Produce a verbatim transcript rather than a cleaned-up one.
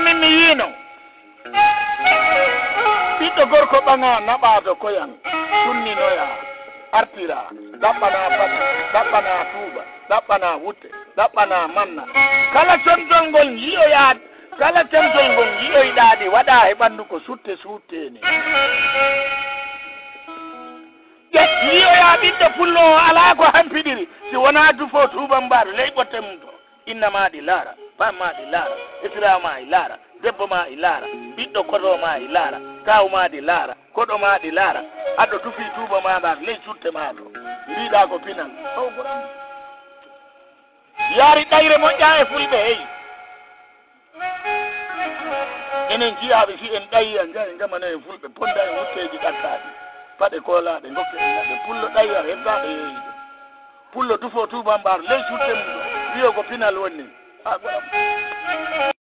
Min mi yiino ɓiɗɗo gorko ɓaŋaa naɓaato koyan, sunninoyaa, artiraa, ɗaɓɓanaa paɗe, ɗaɓɓanaa tuuba, ɗaɓɓanaa wutte, ɗaɓɓanaa manna. Kala contol ngol yi'oyaa, kala contol ngol yi'oyɗaa ɗi waɗaa he ɓanndu ko sutte suuttee ni. Ƴe, yi'oyaa ɓiɗɗo pullo o alaa ko hampiɗiri si wonaa dufo tuuba mbaar ley ɓotte mum to. Inna maa ɗi laara, paam maa ɗi laara, esiraawo maa e laara, debbo maa e laara, ɓiɗɗo koto maa e laara, kaaw maa ɗi laara, koɗo maa ɗi laara. Aɗo tufii tuuba maa mbaar ley sutte maa to. Mbiiɗaa ko pinal. O Qur'aan. Yaari ɗayre moƴƴaa e fulɓe hey. Enen jiyaaɓe si en ɗayi a njahi ngamano en fulɓe ponda en wutteeji ɗakkaaɗi. Paɗe koolaaɗe ngokke en naɓe pullo ɗayi a hebbaaɗo yeeyiɗo. Pullo dufo tuuba mbaar ley sutte mum ɗo. Wiyo ko pinal woni. A Qur'aan.